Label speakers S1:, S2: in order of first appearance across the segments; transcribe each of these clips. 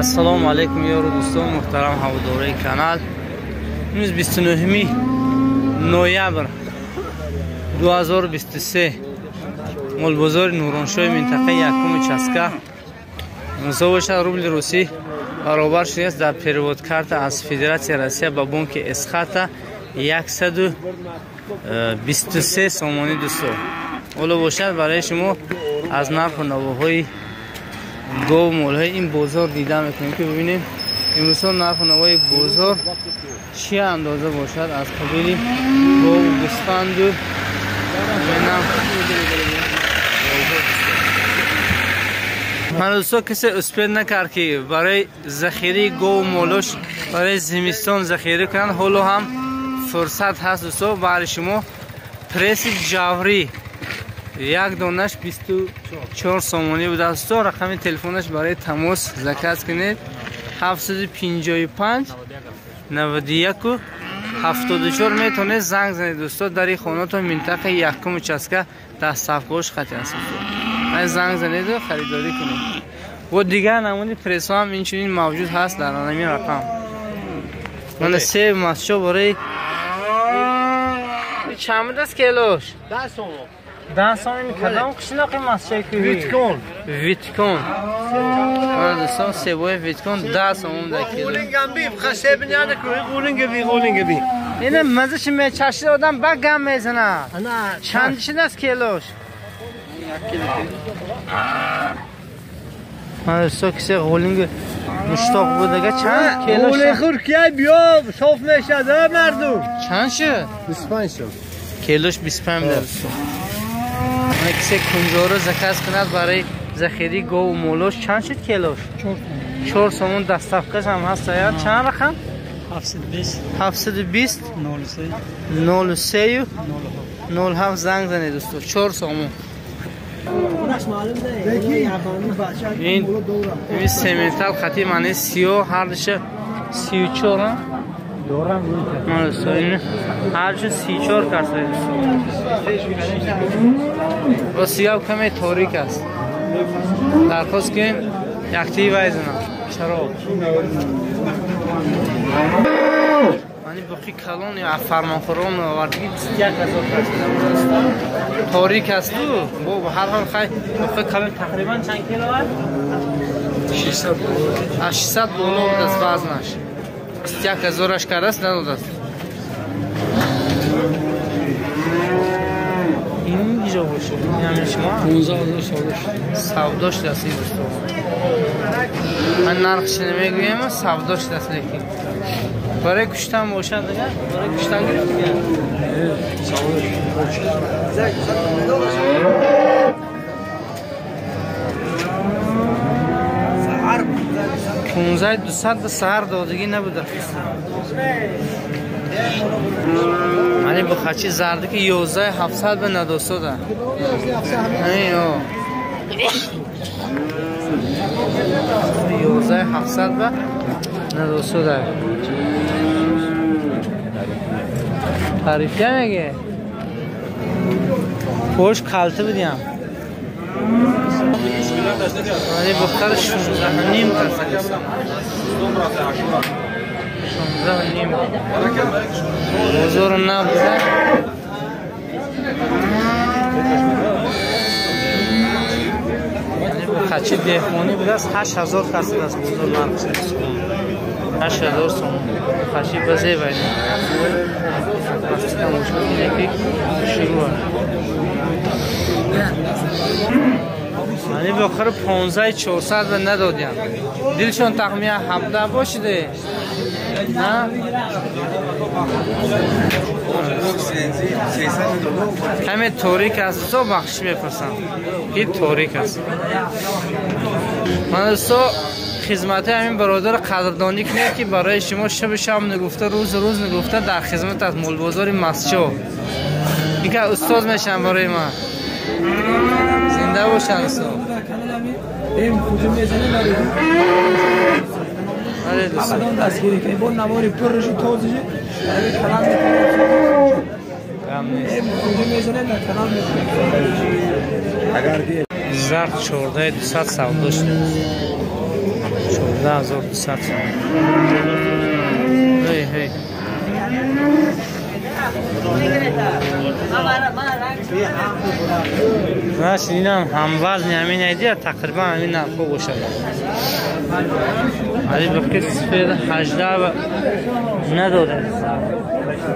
S1: Ассалому алайкум ёру дӯстон, муҳтарам ҳаводораи канал. Имрӯз 29 ноябр 2023 молбозори Нуроншоҳи минтақаи якуми Часка. Имрӯзҳо бошад рубли русӣ баробар шудааст дар перевод карта аз Федератсияи Россия ба бонки Эсхата 123 сомонӣ дӯсто. Ҳоло бошад барои шумо аз нарху навоҳои гов молҳои ин бозор дида мекунем ки бибинем имрӯзҳо нарху навои бозор чӣ андоза бошад аз қабили гову гӯсфанду менам. Ман дӯсто касе успед накард ки барои захираи гову молош барои зимистон захира кунанд. Ҳоло ҳам фурсат ҳаст дӯсто, баҳри шумо пресси ҷаврӣ як донаш 24 сомонӣ будааст. То рақами телефонаш барои тамос заказ кунед 755 91 74 метавонед занг занед дӯсто. Дар хонатон минтақаи якум участка дастсафгоҳш хати аст. Занг занеду харидорӣ кунед. Бо дигар намуди прессҳо ҳам инчунин мавҷуд ҳаст дар ҳамин рақам. Мана се масчо барои чанд будааст килош?
S2: 10 сомон.
S1: 10 сомон. Кадом қишлоқи масчаи кӯҳӣ?
S2: Виткон.
S1: Виткон. Мана дӯстон себои Виткон 10 сомон дар кило. Ина мазаши мечашид одам ба гам мезанад. Чанд шудааст килош? Мана дӯстон кисе ғулинги муштоқ будага чанд килош?
S2: Ғулин хуркия биё соф мешад мардум.
S1: Чанд шуд?
S2: 25 шуд.
S1: Килош 25 дӯстон. Кисе кунҷоро заказ кунад барои захираи гову молош чанд шуд килош? 4 сомон. Доставкаш ҳам ҳаст. Чанд рақам?
S3: 720
S1: 720
S3: 03
S1: 03 07 занг занед дӯсто. 4 сомон. Ин сементал хати маъни сиёҳ ҳардуша 34 ҳардуша 34 кард. Бо сиёҳ каме торик аст. Дархост кунем яктии вай занам чаро. Мани боқи калон ё фармонхӯрон овардагӣ 21000 кард. Торик асту бо ҳар ҳол хай боқи калон тақрибан чанд кило аст?
S3: 600
S1: аз 600 боло будааст вазнаш. 21000-аш кардааст надодааст. Ин иҷо бошад. Ин ҳамин шумо?
S3: 15000 савдо шуд.
S1: Савдо шудааст ин дӯсто. Ман нархш намегӯям, савдо шудааст лекин. Барои куштан бошад дигар? Барои куштан гирифт дигар?
S3: Савдо шуд.
S1: Понздаҳ дусад ба саҳар додагӣ набуда. Мани бухачи зарди ки 11700 ба надостода. 11700 ба надостода. Тарифия меге? Пош калта будиям. Мани бухтар 16.5 карса. 16.5. Бозор набуда. Бухачи деҳқонӣ будааст 8000 касидааст бозор нархш. 8000 сомон. Бухачи ба зебай. Ки шурӯъ. Мани бохир 15400 ба надодям. Дилшон тахмина 17 бошиде. Каме торик аст дӯсто, бахшиш мепурсам ки торик аст. Ман дӯсто хизматҳои ҳамин бародарро қадрдонӣ кунед ки барои шумо шабу шаб нагуфта, рӯзу рӯз нагуфта дар хизмат аст молбозори Масчо. Инка устоз мешаванд барои ман. Зинда бошанд устод. Зард 14200 савдо шуд. 14200 сом. Ҳей ҳей. Знаешь, инам ҳамвазни ҳамин айдия тақрибан ҳамин нархҳо бошад. Али бахки сфер 18 надорад.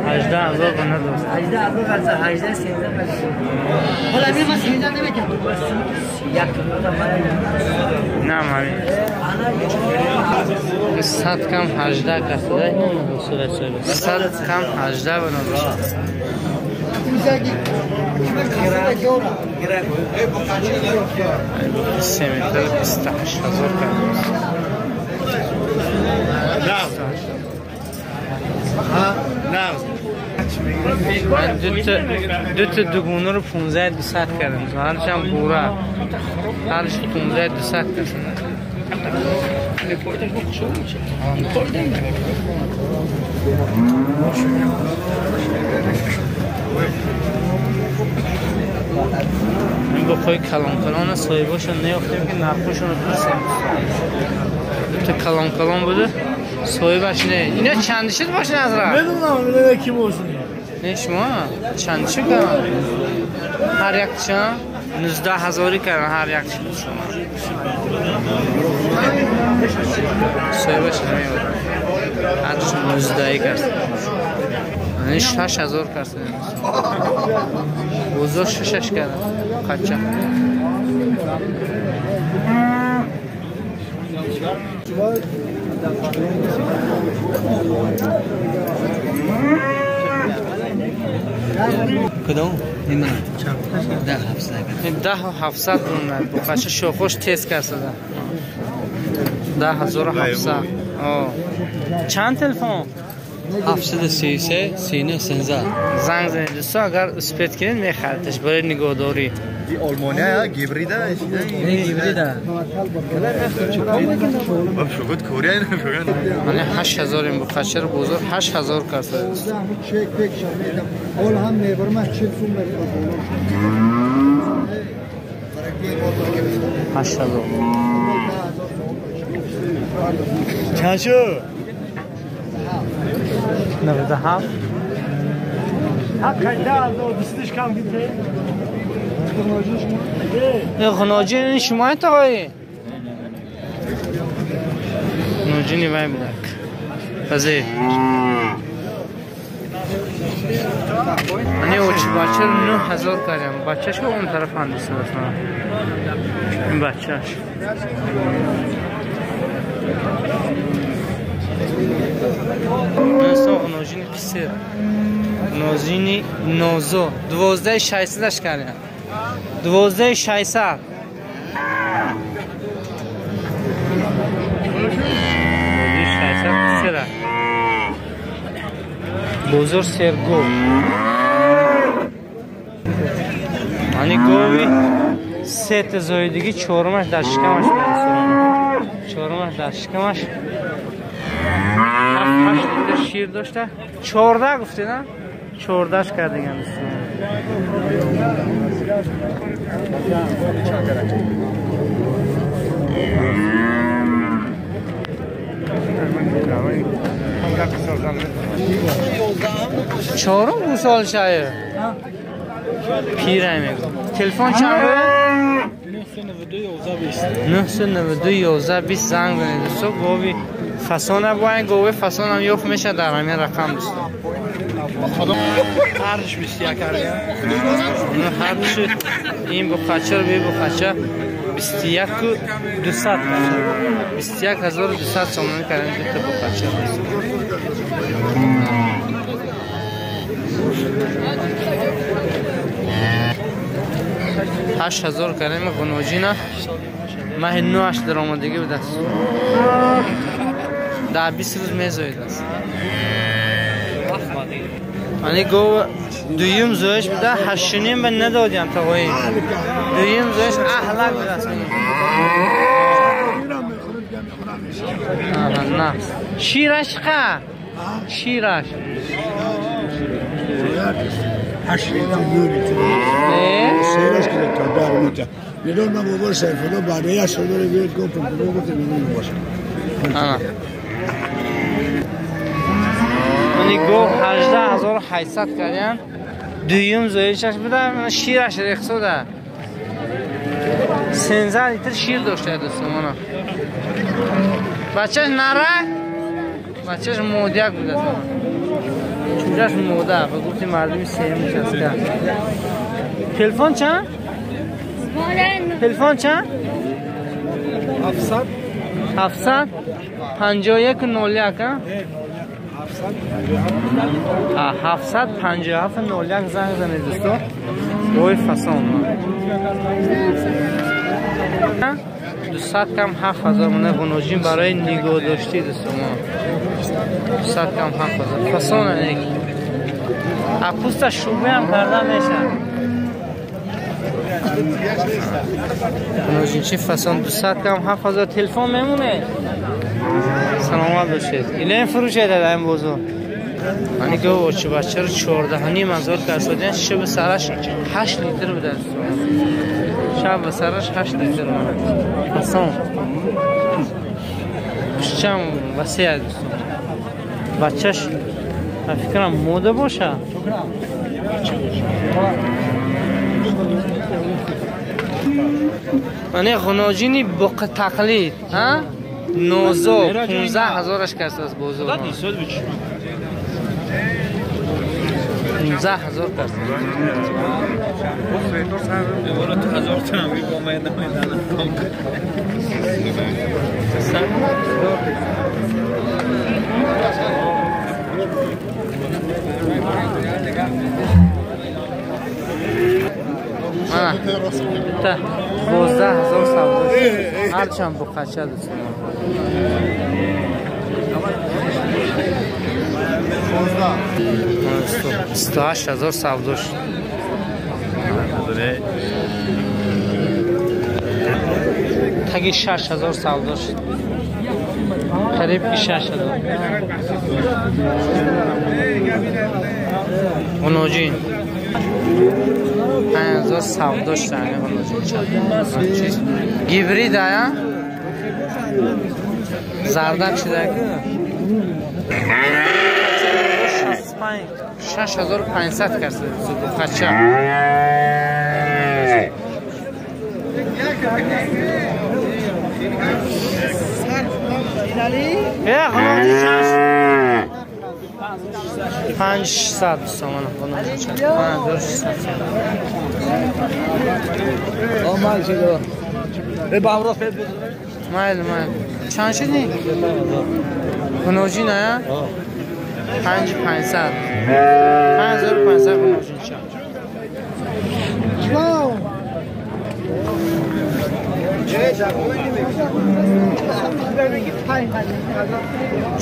S1: 18000 ба надорад.
S4: 18000 18 13. Ҳола ман 13 намекунам. Як
S1: на ҳамин. 100 кам 18 касда. 100 кам 18 ба надорад. Сементал 28000 кам. من دو تا دوگونه رو 15200 کردم. هرش هم بوره. هرش 15200 کردم. این بخوای کلان کلان صاحباشون نیافتیم که نرخشون رو پرسیم. دو تا کلان کلان بوده صاحبش نه. اینا چند شد باشه نظرم؟
S2: میدونم اینا کی باشه.
S1: نه شما چند شد کردن؟ هر یک چند 19000 کردن هر یک شما. صاحبش نمیاد. هر 19 کرد. یعنی 6000 کرد. بزرگ 6 کردن. قچه.
S4: کدوم؟ نمیدونم. 10
S1: 10700 دونه. بخش شوخوش تست کرده. 10700. چند تلفن؟
S3: 733 39 13.
S1: زنگ زنید دوستا اگر اسپیت کنید میخریدش برای نگهداری.
S5: این آلمانیه گیبریده
S3: نه گیبریده.
S5: شوگت کوریا نه.
S1: من 8000 این بخش رو بزرگ 8000 کرده.
S6: چک پک شد. اول هم میبرم 40 سوم میبرم.
S1: 8000.
S2: چند شد؟
S1: 97.
S2: 18000 کم گیره.
S1: غناجی این شما تاقایی؟ غناجی نیوای بودک. پذیر. من اوچ بچه رو 9000 کردم. بچه‌ش که اون طرف هندسه مثلا. این بچه‌ش. دوستان غناجی پیسر. نوزینی نوزو 12600 کردم. 12600. 12600 بزرگ سرگو. یعنی گوی سه تا زایدگی چهارمش در شکمش برسونه. چهارمش در شکمش 7-8 لیتر شیر داشته. 14 گفتی نه؟ 14 کرد دیگه. چهارم گوسال شایه پیره میگم. تلفن چند بود؟ 992 11 20 زنگ بزنید دوستا. گاوی فسانه باید گاوی فسان هم یافت میشه در همین رقم دوستا.
S3: هرش 21 کردیم.
S1: هرش این بخچه رو بی بخچه 21 200 کردم. 21200 سومانی کردم دو تا بخچه. 8000 کردیم غنوجینا. ماه 9 در آمادگی بود است. در 20 روز میزوید است. یعنی گو دویم زویش بوده 8.5 به ندادیم تا قوی. دویم زویش اهلک بوده است. نه شیرش قه شیرش
S6: 8 لیتر 9 لیتر. سیرش که تا در میده. میدون من بابا سیف‌الله بعد یک سال داره بیاد گفتم گفتم میدون باشه.
S1: Они гов 18800 кардян. Дуюм зоишаш буда, шираш рехсода. 13 литр шир дошта дӯстон. Бачаш нара? Бачаш модяк буда. Чӯҷаш мода, ба гуфти мардуми сеюм нишаста. Телефон чанд? Телефон чанд? 700 700 51 01 757 01 занг занед дӯстон. Ой фасон. 200 кам 7000 мона ғуноҷин барои нигоҳдоштӣ дӯстон. 200 кам 7000 фасон нек. А пуста шӯбе ҳам карда мешавад. Ғуноҷинчи фасон 200 кам 7000 телефон мемоне. Саломат бошед. Илем фурӯшед дар ин бозор. Ани гов очи бачаро 14,5 ҳазор касодиан шаб сараш 8 литр буда. Шаб сараш 8 литр. Фасон. Пушчам васеъ дӯстон. Бачаш ба фикрам мода боша. Мане ғуноҷини боқ тақлид, ҳа? Нозо 15 000 кас аз бозор. 15 000 кас. Та 12 000 савдо. Ҳарчанд буқача дӯстон. 28 000 савдо шуд. Таги 6000 савдо шуд. Қариб ки 6000. Ғуноҷин 5000 савдо шуд. Ғуноҷин гибрид ая? Зардак шуда ки 6500 кас буқача. Ғуноҷин чанд? 5600 сомон ғуноҷин чанд? 5600 сомон. Майли, майли. Чанд шуди? Ғуноҷин ая? 5500. 5500 ғуноҷин чанд?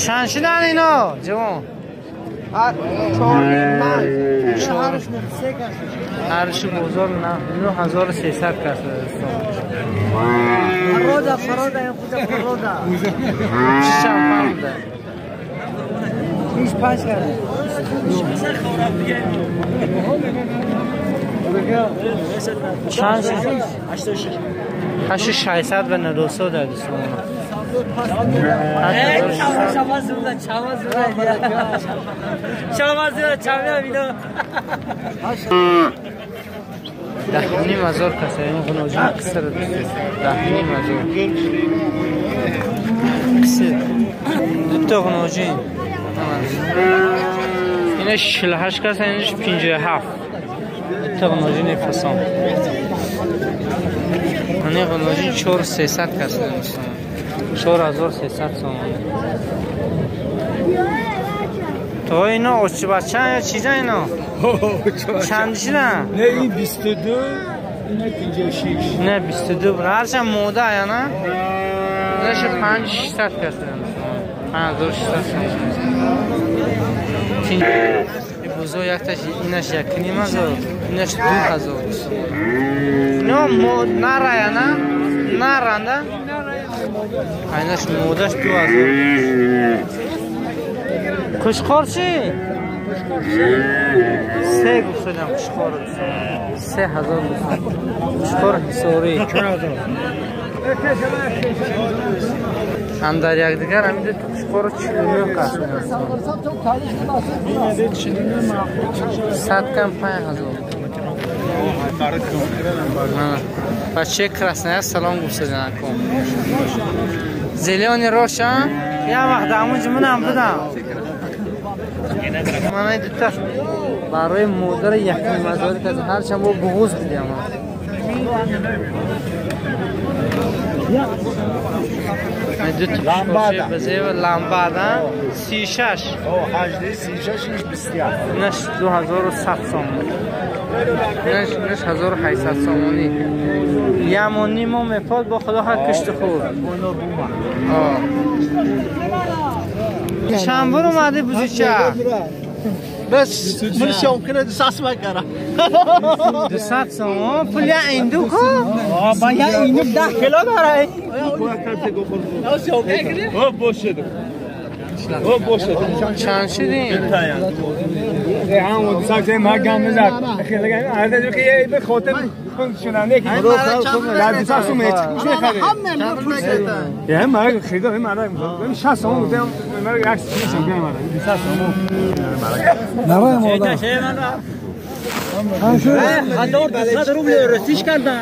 S1: Чанд шудан ино, ҷавон?
S4: 4 5.
S1: Ҳарши бозор 9300 кас дӯстон.
S4: Фарода, фарода, ин худа фарода.
S1: Чанд панда?
S4: 25 кард.
S1: Чанд шуд? 8600 ба надосо дар дӯстон. 10,5 ҳазор каса ин ғуноҷин қиср 10,5 ҳазор қиср. Дута ғуноҷин инаш 48 каса, инаш 57. Дута ғуноҷини фасон. Ани ғуноҷин 4300 каса дӯстон. 4300 сомон. То ино очи бача ё чиза ино? Чанд шидан?
S2: Не, ин 22, ина 56.
S1: Не, 22 ҳарчанд мода ая на? Инаша 5600 каса. 5600 сомон. Бузо якташ инаш 1,5 ҳазор, инаш 2000. Ино нарая на? Наранда? Айнаш модаш 2000. Қушқор чи? Се гуфтадам қушқор 3000 қушқор ҳисорӣ. Андар якдигар ҳамин ду қушқорро 49 кас. 100 кам 5000. Бачаи Краснояр салом гуфтадан кун. Зелёный роша як вақт ҳамонҷо манам будам. Ман дута барои модар якум мазори кард ҳарчанд бо буғуз будем. Ламбада ламбада 36
S6: 18 36 21
S1: наш 2100 сомон. Наш 1800 сомонӣ. Ямонӣ мо мепод бо худо ҳар кишти хуб. Чанд бор омадӣ бузича?
S6: بس من شوكنا 200 مكره
S1: 200 сомон пул я индук ку؟
S4: با یا ایندوک 10 کیلو داره.
S1: چند شدیم؟
S2: هم ساکن ما گم نزد. خیلی هر که به خاطر شنونده که در 200 سوم چی می‌خری؟ یه مرگ خریدم مرگ 60 سوم بودم مرگ یک چیز میگم مرگ 200 سوم.
S6: نه مادر.
S4: 1200 روبل رسیش کردن.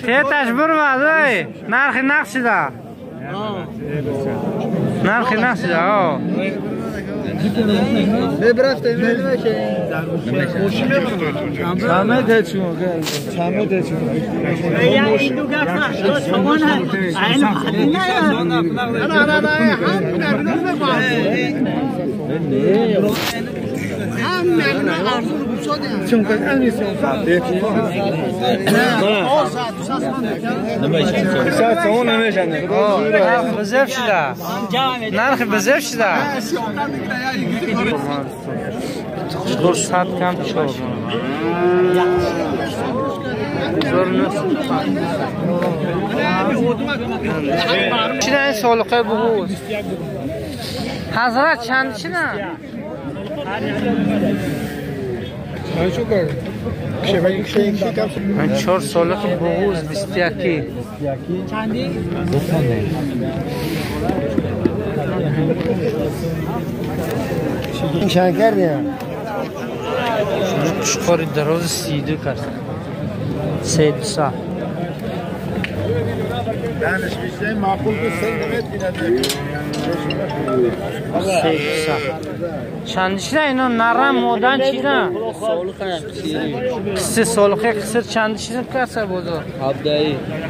S1: تیتش برو بعد نرخ نقشیده. نرخ نقشیده. بزرگ شده نرخ بزرگ شده 100 کم 4 چی این سالقه بگو حضرت چند چی نه من 4 سالقه بغوز 21
S4: چندی؟
S6: چند کردیم؟
S1: چخوری دراز 32 کرد 32
S6: دانش بیشتر معقول بود
S1: چند چیده اینا نرم مادن چیده؟ قصه سالخه قصر چند چیده کسر بازار؟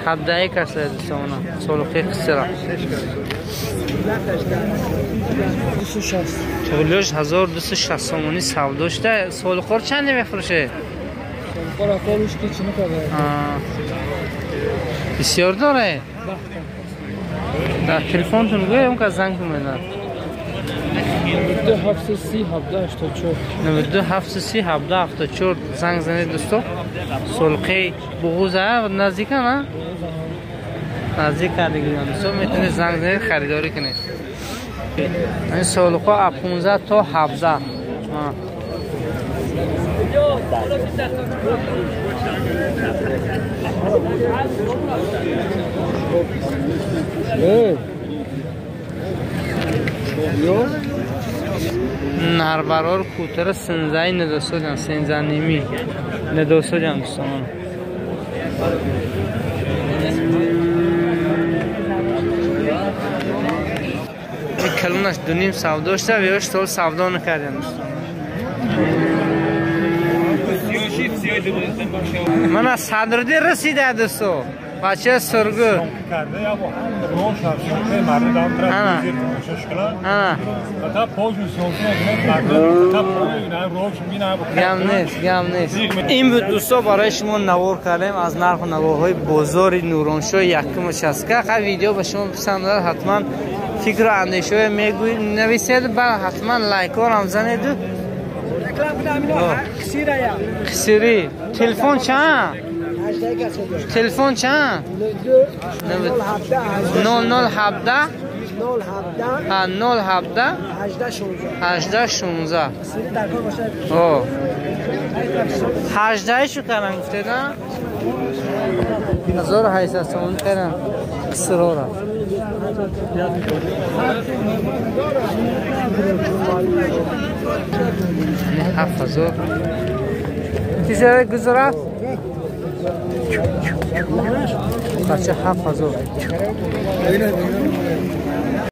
S1: 17 کسر دوستانه سالخه قصر را تولوش 1260 سومونی سودا شده. سالخور چند میفروشه؟ بسیار داره در تلفنتون گوه اون که زنگ میدن
S2: 92 730 17 84
S1: 92 730 17 84 زنگ زنید دوستو. سلقه بغوزه نزدیکه نه؟ نزدیک دیگه دوستو میتونید زنگ زنید خریداری کنید. این سلقه از 15 تا 17. نربرار کوتر سنزای ندوسو جان سنزا نیمی ندوسو جان دوستان. کلونش دو نیم سودا شده و یوش طول سودا نکردن دوستان. من از صدردی رسیده دوستو بچه سرگو گم نیست. این بود دوستا برای شما نوار کردیم از نرخ و نواهای بازار نورانشاه یکم چسکه. اگر ویدیو به شما پسند آمد حتما فکر و اندیشه میگویید نویسید، بعد حتما لایک ها هم زنید. قصیری تلفن چند؟ تلفن چند؟ 0017 0 17 18 16. О. 18 شو کردن گفته نه؟ 1800 سومونی کردن قصرا را. 7000. تیزه گذرفت؟ بچه 7000.